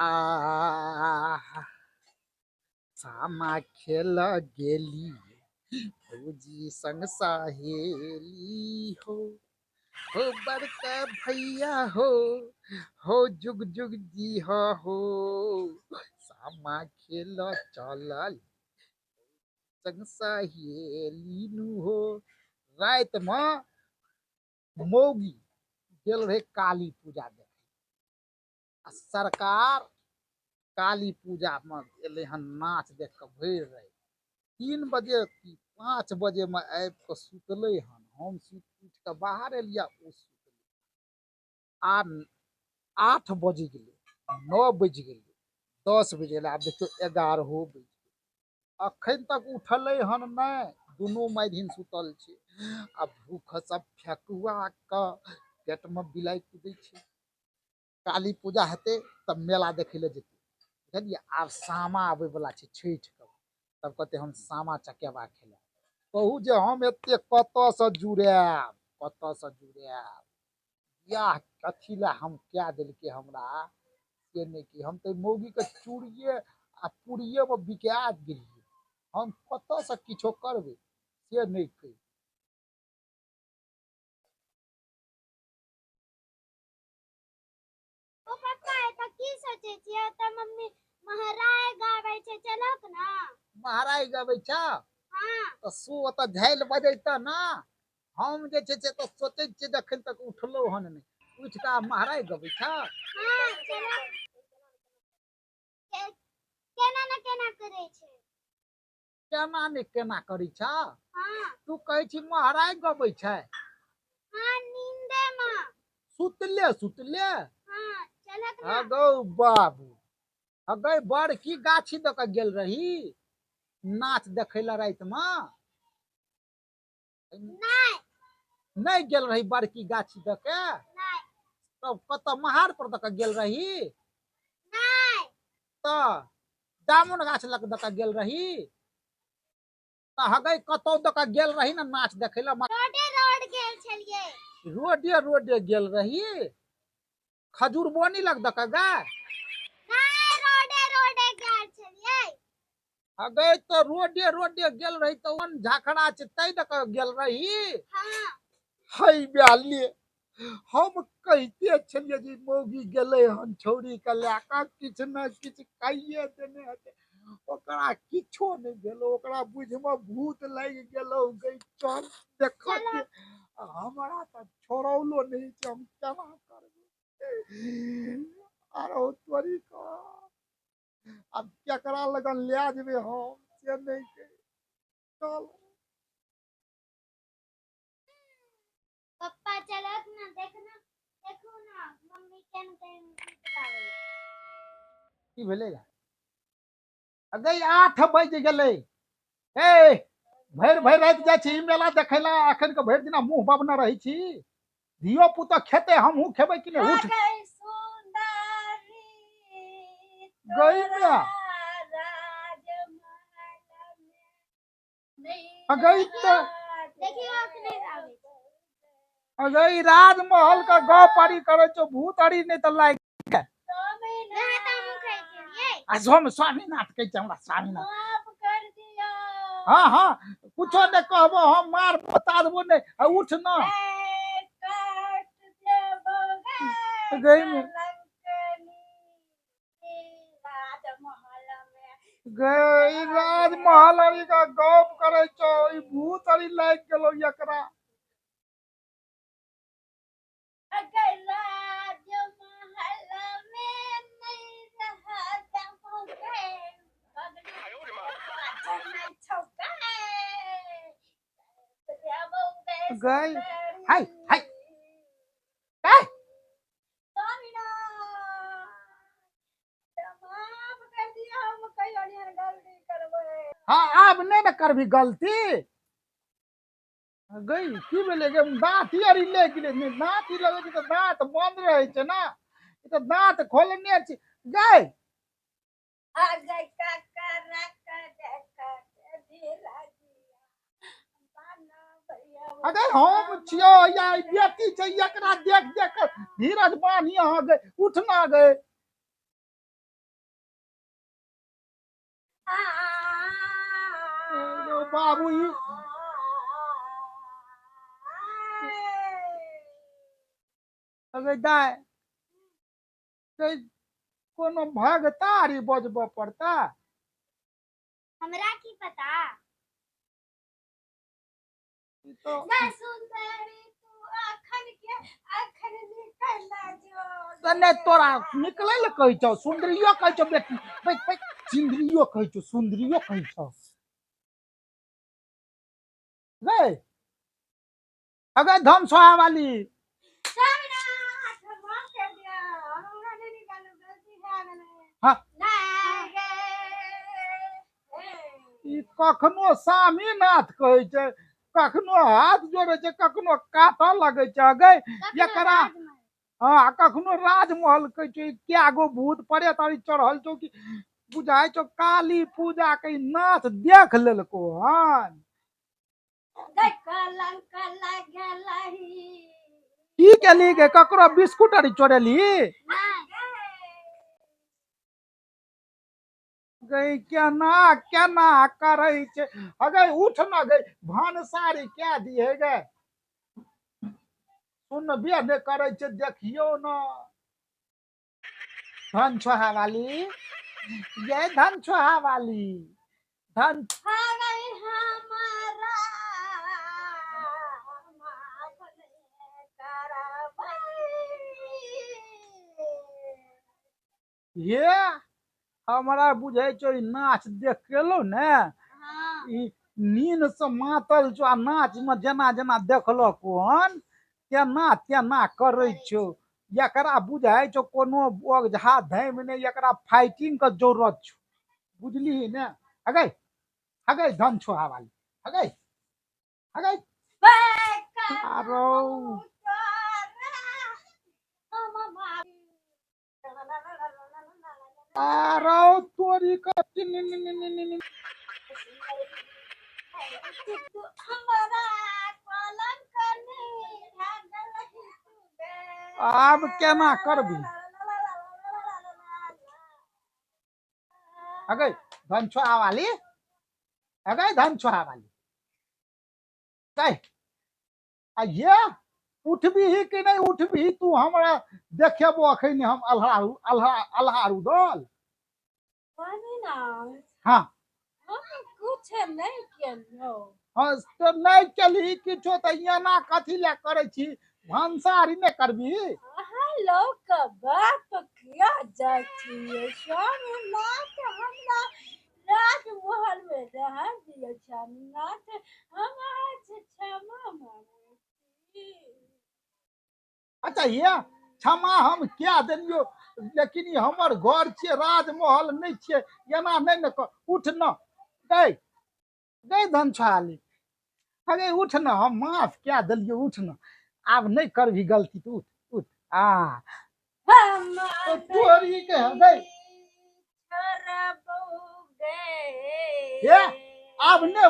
आ सामा खेल गेली भौजी संग सहेली हो हो बड़का भैया हो हो जुग जुग जी हो हो सामा खेल चलल संग सहेली नु हो। रातिमे मौगी गेल रहै काली पूजा देखै आ सरकार काली पूजामे एलै हन नाच देख कऽ भरि राति 3 बजे कि 5 बजेमे आबि कऽ सुतलै हन। हम सुति उठि कऽ बाहर एलियै ओ सुतलै आ 8 बजि गेलै, 9 बजि गेलै, 10 बजि गेलै, आब देखियौ 11 बजि गेलै, अखन तक उठलै हन नहि। दुनू मायधिन सुतल छै आ भूख सब फेकुआ कऽ पेटमे बिलाइ कुदै छै। काली पूजा हेतै तब मेला देखै लए जेतै, बुझलियै। आब सामा आबै वला छै छठिके, तब कहतै हम सामा चकेबा खेलायब। कहू जे हम एते कतऽसँ जुड़ायब, कतऽसँ जुड़ायब? बियाह कथी लए हम कए देलकै हमरा से नहि कि हम तऽ मौगीके चूड़िए आ पूड़िएमे बिका गेलियै। हम कतऽसँ किछो करबै से नहि कहि। ओ पप्पा, एतऽ की सोचै छियै? ओतऽ मम्मी महराय गाबै छै, चलक ना? महराय गबै छ? हाँ। तऽ सु ओतऽ झालि बजैतऽ ना। हम जे छै से तऽ सोचै छियै जखन तक उठलहुँ हन नहि, उठि कऽ आब महराय गबै छ? हाँ, चलक। केना ने केना करै छै। केना ने केना करै छ? हाँ। तू कहै छी महराय गबै छै? हाँ, नींदे में। सुतले सुतले? हाँ, चलक ना। अगौ बाबू, अगै बड़की गाछी दऽ कऽ गेल रही नाच देखै लए रातिमे? नहि। नहि गेल रही बड़की गाछी दऽ के? नहि। तब कतऽ महार पर दऽ कऽ गेल रही? नहि। तऽ जामुन गाछ लग दऽ कऽ गेल रही? तऽ हगै कतौ दऽ कऽ गेल रही ने नाच देखै लए? रोडे रोड गेल छलियै। रोडे रोडे गेल रही? खजूर बोनी लग दऽ कऽ गाय? नहि, रोडे रोडे गेल छलियै। हगै तऽ रोडे रोडे गेल रही तऽ ओन झाखड़ा छै तै दऽ कऽ गेल रही? हाँ। है ब्याले, हम कहिते छलियै जे मौगी गेलै हन छौड़ी के लए कऽ किछु ने किछु खाइए देने हेतै। ओकरा किछो नहि भेलो, ओकरा बुझमे भूत लागि गेलौ। गई चल देखऽ चलऽ। आ हमरा तऽ छोड़ौलो नहि छै, हम केना करबै? आरो तोरी कऽ आब केकरा लगन लए जेबै हम से नहि कहि। चल पप्पा, चलक ना, देखना, देखू ना मम्मी केन केन गीत गाबै। की भेलै? अगै 8 बजि गेलै। ए भरि भरि राति जाइ छी मेला देखै लए, अखन के भरि दिना मुँह बबने रहै छी। धियो पुतो खेतै, हमहूँ खेबै कि नहि? उठ गई में अगई तऽ देखियौ अखने गाबै छै। अगई राजमहल के गप अरी करै छौ, भूत अरी नहि तऽ लागि। नहि तऽ हमहूँ खाइ छलियै। आ हम स्वामीनाथ कहै छै हमरा स्वामीनाथ। हाँ हाँ, कुछो नहि कहबो हम, मारबो तारबो नहि। आ उठ न गई में गई राजमहल अरी का गप करै छौ, ई भूत अरी लागि गेलौ एकरा। गई हाय हाय काय? हाँ, आब नहि ने करबी गलती। गई की भेलै गे? दाँत ही अरी ले गेलै। नहि, दाँत ही लगै छै तऽ दाँत बन्द रहै छै ने, ई तऽ दाँत खोलने छै गई। अरे हम छियो या ई बेटी छै, एकरा देख देख के धीरज बान्हि अहाँ गई। उठना गई। यौ बाबू ई अगे दाय से कोनो भगता आरी बजबऽ पड़ता। हमरा की पता। ई तो गै सुंदरी तू अखन के अखन निकल जो। तऽ नहि तोरा निकलै लए कहै छौ, सुन्दरियो कहै छौ बेटी, बैठ बैठ, सिन्दरियो कहै छौ, सुन्दरियो कहै छौ। गै अगे धन सोहा वाली। स्वामीनाथ माफ कर दिया, हमरा नहीं निकालू, गलती भए गेलै। हाँ। नहि गे। ई कखनो स्वामीनाथ कहै छै, कखनो हाथ जोड़ै छै, कखनो काटऽ लगै छै। अगे एकरा हँ, आ कखनो राजमहल कहै छै। ई कए गो भूत प्रेत आर चढ़ल छौ कि बुझाइ छौ काली पूजा के ई नाच देख लेलको हन। कलंक लगलही। की केली गे? ककरो बिस्कुट आर चोरेली गई? केना केना करै छै? अगे उठ न गई, भानसारी कै दिहे गे? सुनबे नहि करै छै। देखियौ न, धन छोहा वाली, ये धन छोहा वाली, धन हरै हमारा माफ करबै। ये हमरा बुझै छौ ई नाच देख के एलौ ने। हाँ। ई नीन से मातल छौ आ नाच में जेना जेना देखलक हन तेना तेना करै छौ। एकरा बुझाइ छौ कोनो ओझा धैम नहि, एकरा फाइटिंग के जरूरत छौ, बुझलिही ने? अगै अगै धन छोहा वाली, अगै अगै आरो आरो तोरी के आब केना करबी? अगै धन छोहा वाली, अगै धन छोहा वाली, कह आ ये उठबीही कि नहि उठबीही तू? हमरा देखेबो अखन हम अल्हा अल्हा अल्हा रुदल। हाँ। हम कुछ नहीं केलहुँ। हाँ तऽ नहि केलही किछो तऽ एना कथी लए करै छी? भनसारी नहि करबी? अहाँ लोग के बात किया जाइ छियै स्वामीनाथ? हमरा राजमहल में रह दियौ स्वामीनाथ, हम अहाँ से क्षमा मांगै छी। अच्छा ये क्षमा हम क्या देलियो, लेकिन ई हमर घर छियै, राजमहल नहि छियै। एना नहि ने कर, उठ न गै, गै धन छाली, अरे उठ न, हम माफ क्या देलियो, उठ न, आब नहि करबी गलती, तू उठ उठ। आ हम तो तोरी के गै छोड़बौ गे। हे, आब ने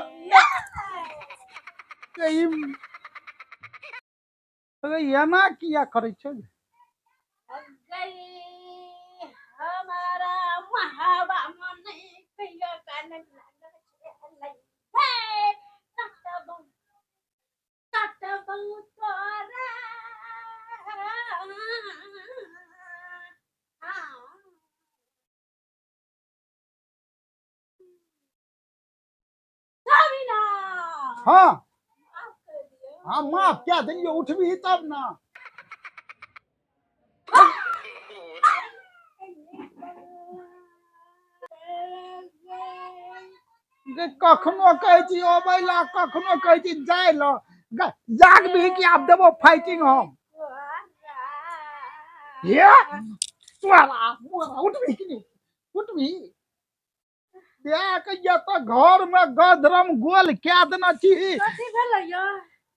ने ई अरे एना किया करै छै? गई हमारा महावा मन कहियो कानक लागल छलै हे, कटबौ कटबौ तोरा। हाँ हाँ, माफ क्या देलियो, उठबी तब ना। कखनो कहै छी अबै ला, कखनो कहै छी जाय ला। जागबी कि आब देबो फाइटिंग हम? हे तोरा मोरा, उठबी कि नहि उठबी? देख ये तऽ घर में गदरम गोल कए देने छी। कथी भेलै यौ?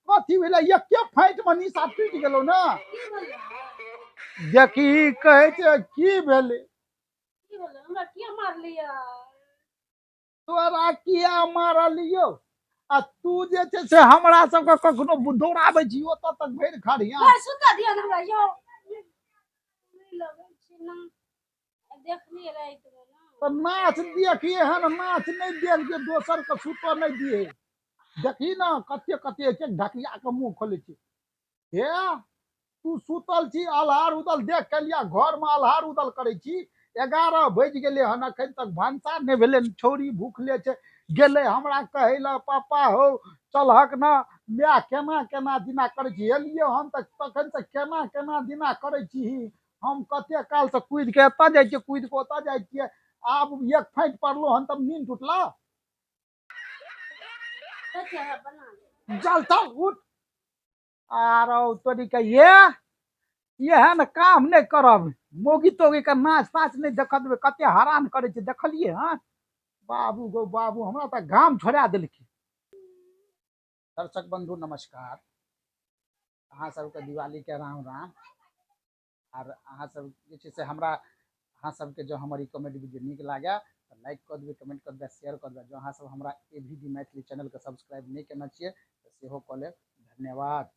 कथी भेलै? एके फाइट में निशा टूटि गेलौ ने। की भेलै? देखी कहै छै की भेलै। की भेलै? हमरा किया मारलियै? तोरा किया मारलियौ? आ तू जे छै से हमरा सबके कखनो दौड़ाबै छी ओतऽ तक भरि खड़िया। भाइ सुता दिअ ने हमरा यौ, नहि लगै छै ने, देखलियै रातिमे ने। तऽ नाच देखी, एहन नाच नहि देख जे दोसरके सुतऽ नहि दिहे। देखी ने कते कते छै, ढकिया के मुँह खोलै छै। हे, तू सुतल छी, अल्हार उदल देख के लिया, घरमे अल्हार उदल करै छी। 11 बजि गेलै हन, एखन तक भनसा नहि भेलै, छौरी भूखले छै। गेलै हमरा कहै लए, पापा हौ चलहक ने, माय केना केना दिना करै छी। एलियै हन तऽ तखन तऽ केना केना दिना करै छी। हम कते कालसँ कुदि कऽ एतऽ जाइ छियै, कुदि कऽ ओतऽ जाइ छियै। आब एक फाँटि पड़लहुँ हन तब नींद टूटला। चल चल उठ। आरो तोरी के ये एहन काम नहि करब, मौगी तोगी के नाच ताच नहि देख देबै। कते हरान करै छै, देखलियै हँ? बाबू गो बाबू, हमरा तऽ गाम छोड़ा देलकै। दर्शक बंधु नमस्कार, अहाँ सबके दिवालीके राम राम। आर अहाँ सब जे छै से हमरा अहाँ सबके जँ हमर ई कॉमेडी वीडियो नीक लागए तऽ लाइक कऽ देबै, कमेंट कऽ देबै, शेयर कऽ देबै। जँ अहाँ सब हमरा ए वी डी मैथिली चैनलके सब्सक्राइब नहि केने छियै तऽ सेहो कऽ लेब। धन्यवाद।